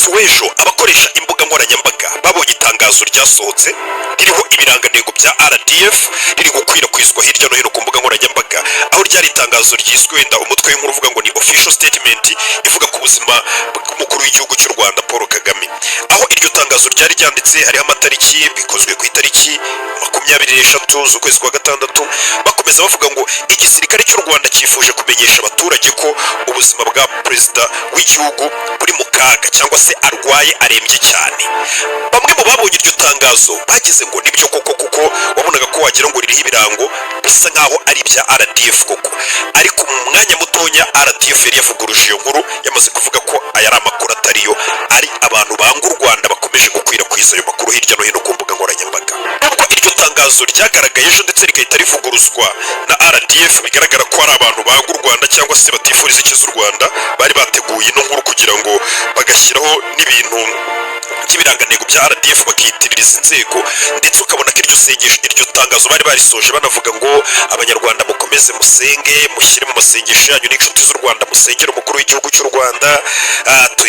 Munsi w'ejo, abakoresha imbuga nkoranyambaga babonye itangazo ryasohotse ririho ibirangantego bya RDF, riri gukwirakwizwa hirya no hino ku mbuga nkoranyambaga, aho ryari itangazo ryiswe wenda umutwe w'inkuru uvuga ngo ni official statement ivuga ku buzima bw'umukuru w'igihugu cy'u Rwanda Paul Kagame. Aho iryo tangazo ryari ryanditse hariho amatariki, bikozwe ku itariki 23 z'ukwezi kwa gatandatu. Bakomeza bavuga ngo igisirikare cy'u Rwanda cyifuje kumenyesha abaturage ko ubuzima bwa perezida w'igihugu buri mu kaga, cyangwa se arwaye, arembye cyane. Bamwe mu babonye iryo tangazo bagize ngo nibyo koko, kuko wabonaga ko wagira ngo ririho ibirango bisa nkaho ari ibya RDF koko. Ariko mu mwanya mutonya RDF yari yavuguruje iyo nkuru, yamaze kuvuga ko aya ari amakuru atariyo, ari abantu banga u Rwanda bakomeje gukwirakwiza ayo makuru hirya no hino ku mbuga nkoranyambaga. Nubwo iryo tangazo ryagaragaye ejo ndetse rigahita rivuguruzwa na RDF, bigaragara ko ari abantu banga u Rwanda cyangwa se batifuriza icyiza u Rwanda bari bateguye ino nkuru kugira ngo bagashyiraho n'ibintu by'ibirangantego bya RDF, bakiyitirira izi nzego. Ndetse ukabona ko iryo sengesho, iryo tangazo bari barisoje banavuga ngo Abanyarwanda mukomeze musenge, mushyire mu masengesho yanyu n'inshuti z'u Rwanda, musengere umukuru w'igihugu cy'u Rwanda.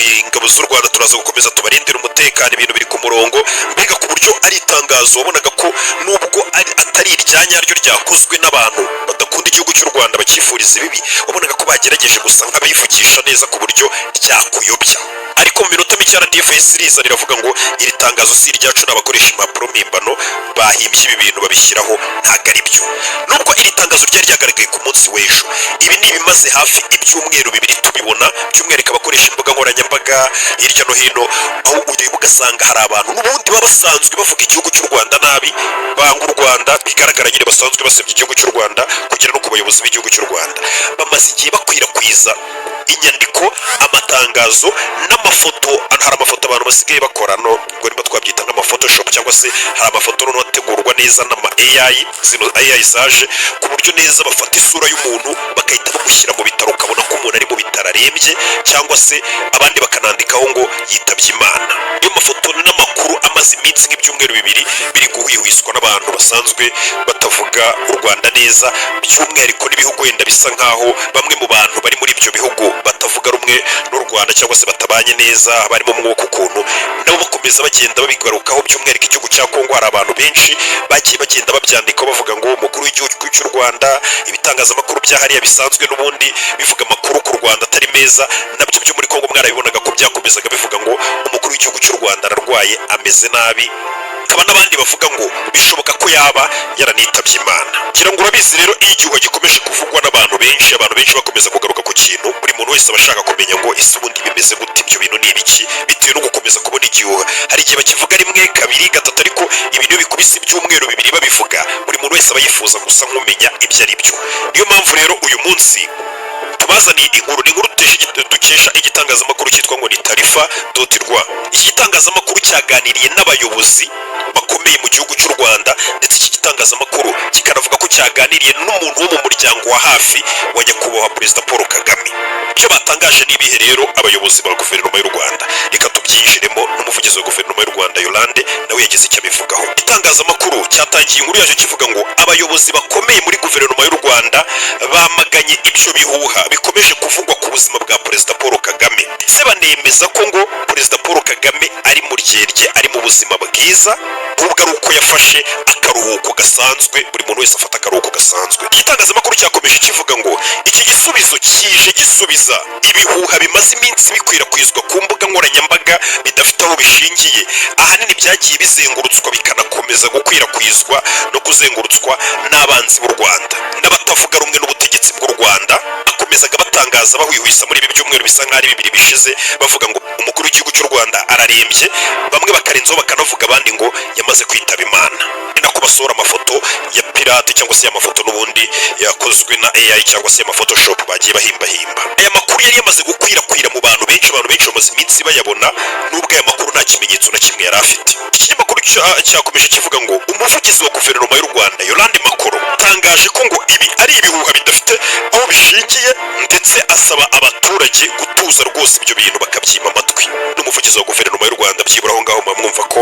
Ingabo z'u Rwanda turaza gukomeza tubarindire umutekano, ibintu biri ku murongo. Mbega ku buryo ari itangazo wabonaga ko nubwo atari irya nyaryo ryakozwe n'abantu badakunda igihugu cy'u Rwanda, bakifuriza ibibi, wabonaga ko bagerageje gusa nk'abivugisha neza ku buryo ryakuyobya. Ariko mu minota mike RDF yahise iriza riravuga ngo iri tangazo si iryacu, ni abakoresha impapuro mpimbano bahimbye ibi bintu babishyiraho, ntabwo ari byo. Nubwo iri tangazo ryari ryagaragaye ku munsi w'ejo, ibi ni ibimaze hafi ibyumweru 2 tubibona, by'umwihariko abakoresha imbuga nkoranyambaga hirya no hino, aho ureba ugasanga hari abantu n'ubundi baba basanzwe bavuga igihugu cy'u Rwanda nabi, banga u Rwanda, bigaragara nyine basanzwe basebya igihugu cy'u Rwanda kugera no ku bayobozi b'igihugu cy'u Rwanda, bamaze igihe bakwirakwiza inyandiko, amatangazo n'amafoto. Hano hari amafoto abantu basigaye bakora, no ubwo niba twabyita nk'amafotoshop, cyangwa se hari amafoto noneho ategurwa neza n'ama AI, zino AI zaje, ku buryo neza bafata isura y'umuntu bagahita bamushyira mu bitaro, ukabona ko umuntu ari mu bitaro arembye, cyangwa se abandi bakanandikaho ngo yitabye Imana. Niyo mafoto n'amakuru amaze iminsi nk'ibyumweru 2 biri guhwihwiswa n'abantu basanzwe batavuga u Rwanda neza, by'umwihariko n'ibihugu wenda bisa nkaho bamwe mu bantu bari muri ibyo bihugu batavuga rumwe n'u Rwanda cyangwa se batabanye neza, barimo umwuka ukuntu, nabo bakomeza bagenda babigarukaho. By'umwihariko igihugu cya Kongo, hari abantu benshi bagiye bagenda babyandikaho bavuga ngo umukuru w'igihugu cy'u Rwanda, ibitangazamakuru bya hariya bisanzwe n'ubundi bivuga amakuru ku Rwanda atari meza, nabyo byo muri Kongo mwarabibonaga ko byakomezaga bivuga ngo umukuru w'igihugu cy'u Rwanda ararwaye, ameze nabi, hakaba n'abandi bavuga ngo bishoboka ko yaba yaranitabye Imana. Ngira ngo urabizi rero, iyo igihuha gikomeje kuvugwa n'abantu benshi, abantu benshi bakomeza kugaruka ku kintu, buri muntu wese aba ashaka kumenya ngo ese ubundi bimeze gute, ibyo bintu ni ibiki? Bitewe no gukomeza kubona igihuha, hari igihe bakivuga rimwe, kabiri, gatatu, ariko ibintu iyo bikubise ibyumweru 2 babivuga, buri muntu wese aba yifuza gusa nk'umenya ibyo ari byo. Niyo mpamvu rero uyu munsi tubazaniye inkuru, ni inkuru dukesha igitangazamakuru cyitwa ngo ni Taarifa.rw. Iki gitangazamakuru cyaganiriye n'abayobozi bakomeye mu gihugu cy'u Rwanda, ndetse iki gitangazamakuru kikanavuga ko cyaganiriye n'umuntu wo mu muryango wa hafi wa nyakubahwa Perezida Paul Kagame. Ibyo batangaje ni ibihe rero abayobozi ba guverinoma y'u Rwanda? Reka tubyinjiremo. N'umuvugizi wa guverinoma y'u Rwanda Yolande nawe yagize icyo abivugaho. Itangazamakuru cyatangiye inkuru yacyo kivuga ngo abayobozi bakomeye muri guverinoma y'u Rwanda bamaganye ibyo bihuha bikomeje kuvugwa ku buzima bwa Perezida Paul Kagame, ndetse banemeza ko ngo Perezida Paul Kagame ari mu ryerye, ari mu buzima bwiza, ahubwo ari uko yafashe akaruhuko gasanzwe, buri muntu wese afata akaruhuko gasanzwe. Igitangazamakuru cyakomeje kivuga ngo iki gisubizo kije gisubiza ibihuha bimaze iminsi bikwirakwizwa ku mbuga nkoranyambaga bidafite aho bishingiye, ahanini byagiye bizengurutswa bikanakomeza gukwirakwizwa no kuzengurutswa n'abanzi b'u Rwanda n'abatavuga rumwe n'ubutegetsi bw'u Rwanda. Bakomezaga batangaza bahwihwisa muri ibi byumweru bisa nk'aho ari 2 bishize, bavuga ngo umukuru w'igihugu cy'u Rwanda ararembye, bamwe bakarenzaho bakanavuga abandi ngo yamaze kwitaba Imana. Ni nako basohora amafoto ya pirate, cyangwa se amafoto n'ubundi yakozwe na AI, cyangwa se amafotoshop bagiye bahimbahimba. Aya makuru yari yamaze gukwirakwira mu bantu benshi, abantu benshi bamaze iminsi bayabona, nubwo aya makuru nta kimenyetso na kimwe yari afite. Ikinyamakuru cyakomeje kivuga ngo umuvugizi wa guverinoma y'u Rwanda Yolande Makolo atangaje ko ngo ibi ari ibihuha bidafite aho bishingiye, ndetse asaba abaturage gutuza rwose, ibyo bintu bakabyima amatwi. N'umuvugizi wa guverinoma y'u Rwanda, byibura aho ngaho muba mwumva ko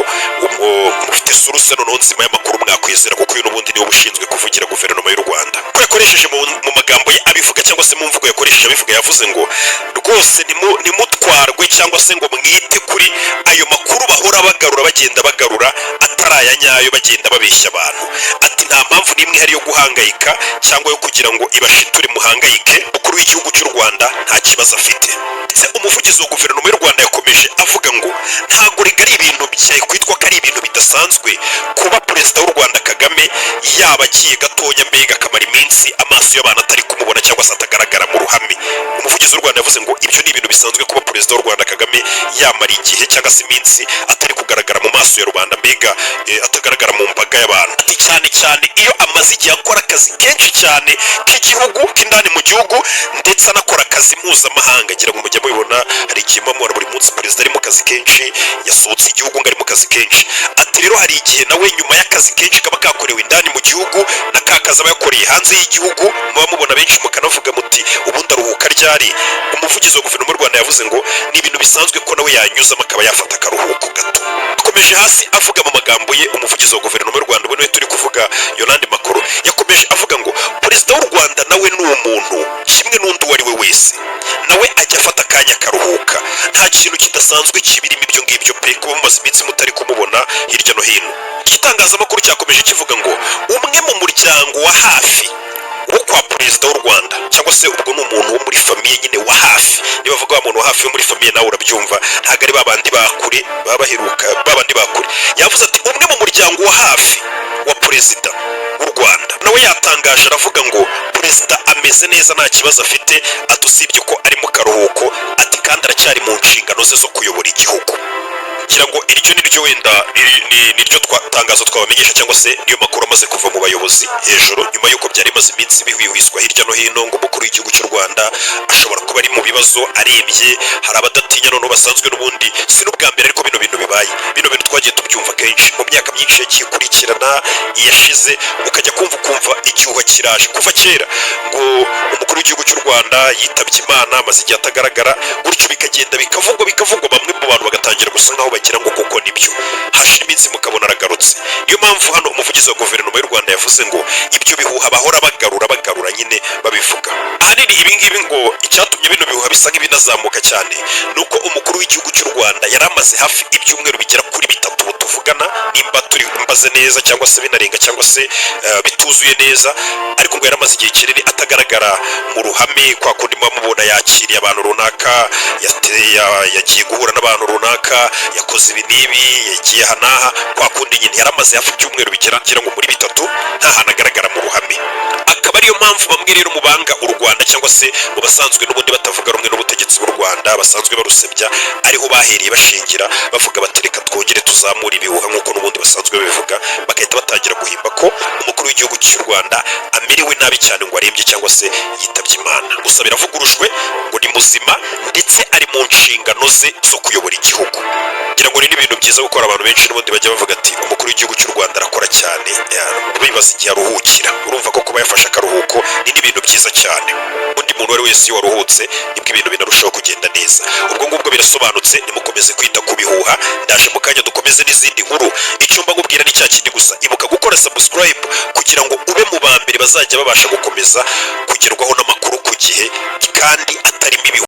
mufite source noneho nzima y'amakuru mwakwizera, kuko uyu n'ubundi niwe ushinzwe kuvugira guverinoma y'u Rwanda. Ko yakomeje Yakoresheje mu magambo ye abivuga, cyangwa se mu mvugo yakoresheje abivuga, yavuze ngo rwose ntimutwarwe cyangwa se ngo mwite kuri ayo makuru bahora bagarura, bagenda bagarura atari aya nyayo, bagenda babeshya abantu. Ati nta mpamvu n'imwe ihari yo guhangayika cyangwa yo kugira ngo ibashiture muhangayike. Umukuru w'igihugu cy'u Rwanda nta kibazo afite. Ndetse umuvugizi wa guverinoma y'u Rwanda yakomeje avuga ngo ntabwo rega ari ibintu kwitwa ko ari ibintu bidasanzwe kuba Perezida w'u Rwanda Kagame yaba agiye gatonya, mbega akamara iminsi amaso y'abantu atari kumubona cyangwa se atagaragara mu ruhame. Umuvugizi w'u Rwanda yavuze ngo ibyo ni ibintu bisanzwe kuba Perezida w'u Rwanda Kagame yamara igihe cyangwa se iminsi atari kugaragara mu maso ya rubanda, mbega atagaragara mu mbaga y'abantu. Ati cyane cyane iyo amaze igihe akora akazi kenshi cyane k'igihugu, k'indani mu gihugu, ndetse anakora akazi mpuzamahanga. Ngira ngo mujya mubibona, hari igihe muba mubona buri munsi perezida ari mu kazi kenshi, yasohotse igihugu ngo ari mu kazi kenshi. Ati rero hari igihe nawe nyuma y'akazi kenshi kaba kakorewe indani mu gihugu na ka kazi aba yakoreye hanze y'igihugu, muba mubona benshi mukanavuga muti ubundi aruhuka ryari? Umuvugizi wa guverinoma y'u Rwanda yavuze ngo ni ibintu bisanzwe ko nawe yanyuzamo akaba yafata akaruhuko gato. Akomeje hasi avuga mu magambo ye, umuvugizi wa guverinoma y'u Rwanda, ubu niwe turi kuvuga, Yolande Makolo, yakomeje avuga ngo perezida w'u Rwanda nawe ni umuntu kimwe n'undi uwo ari we wese, nawe ajya afata akanya akaruhuka. Nta kintu kidasanzwe kibirimo ibyo ngibyo pe, kuba mumaze iminsi mutari kumubona hirya no hino. Igitangazamakuru cyakomeje kivuga ngo umwe mu muryango wa hafi wo kwa perezida w'u Rwanda, cyangwa se ubwo ni umuntu wo muri famille nyine wa hafi, niba bavuga wa muntu wa hafi wo muri famille nawe urabyumva, ntabwo ari babandi ba kure baba baheruka, babandi ba kure. Yavuze ati umwe mu muryango wa hafi wa perezida w'u Rwanda nawe yatangaje aravuga ngo perezida ameze neza, nta kibazo afite. Ati usibye ko ari mu karuhuko, ati kandi aracyari mu nshingano ze zo kuyobora igihugu. Ngira ngo iryo ni ryo wenda ni ryo tangazo twabamenyesha, cyangwa se niyo makuru amaze kuva mu bayobozi hejuru, nyuma y'uko byari bimaze iminsi bihwihwiswa hirya no hino ngo umukuru w'igihugu cy'u Rwanda ashobora kuba ari mu bibazo, arembye. Hari abadatinya noneho basanzwe n'ubundi, si n'ubwa mbere ariko bino bintu bibaye. Bino bintu twagiye tubyumva kenshi mu myaka myinshi yagiye ikurikirana iyashize, ukajya kumva ukumva igihuha kiraje kuva kera ngo umukuru w'igihugu cy'u Rwanda yitabye Imana, amaze igihe atagaragara gutyo, bikagenda bikavugwa bikavugwa, bamwe mu bantu bagatangira gusa nkaho bagira ngo koko nibyo, hashira iminsi mukabona aragarutse. Niyo mpamvu hano umuvugizi wa guverinoma y'u Rwanda yavuze ngo ibyo bihuha bahora bagarura bagarura nyine babivuga, ahanini ibi ngibi ngo icyatumye bino bihuha bisa nk'ibinazamuka cyane ni uko umukuru w'igihugu cy'u Rwanda yari amaze hafi ibyumweru bigera kuri 3 ubu tuvugana, nimba turi mbaze neza cyangwa se binarenga cyangwa se bituzuye neza, ariko ngo yari amaze igihe kinini atagaragara mu ruhame kwa kundi muba mubona yakiriye abantu runaka, yagiye guhura n'abantu runaka, yakoze ibi n'ibi, yagiye aha n'aha, kwa kundi nyine yari amaze hafi ibyumweru bigera ngira ngo muri 3 nta hantu agaragara mu ruhame. Akaba ariyo mpamvu bamwe rero mu banga u Rwanda cyangwa se mu basanzwe n'ubundi batavuga rumwe n'ubutegetsi bw'u Rwanda, basanzwe barusebya, ariho bahereye bashingira bavuga bati reka twongere tuzamure ibihuha nk'uko n'ubundi basanzwe babivuga, bagahita batangira guhimba ko umukuru w'igihugu cy'u Rwanda amerewe nabi cyane, ngo arembye cyangwa se yitabye Imana. Gusa biravugurujwe ngo ni muzima ndetse ari mu nshingano ze zo kuyobora igihugu. Ngira ngo ni n'ibintu byiza gukora. Abantu benshi n'ubundi bajya bavuga ati umukuru w'igihugu cy'u Rwanda arakora cyane, bibaza igihe aruhukira. Urumva ko kuba yafashe akaruhuko ni n'ibintu byiza cyane. Undi muntu uwo ari wese iyo waruhutse nibwo ibintu binarushaho kugenda neza. Ubwo ngubwo birasobanutse, nimukomeze kwita ku bihuha. Ndaje mu kanya dukomeze n'izindi nkuru. Icyo mba nkubwira ni cya kindi gusa, ibuka gukora subscribe kugira ngo ube mu ba mbere bazajya babasha gukomeza kugerwaho n'amakuru ku gihe kandi atarimo ibihuha.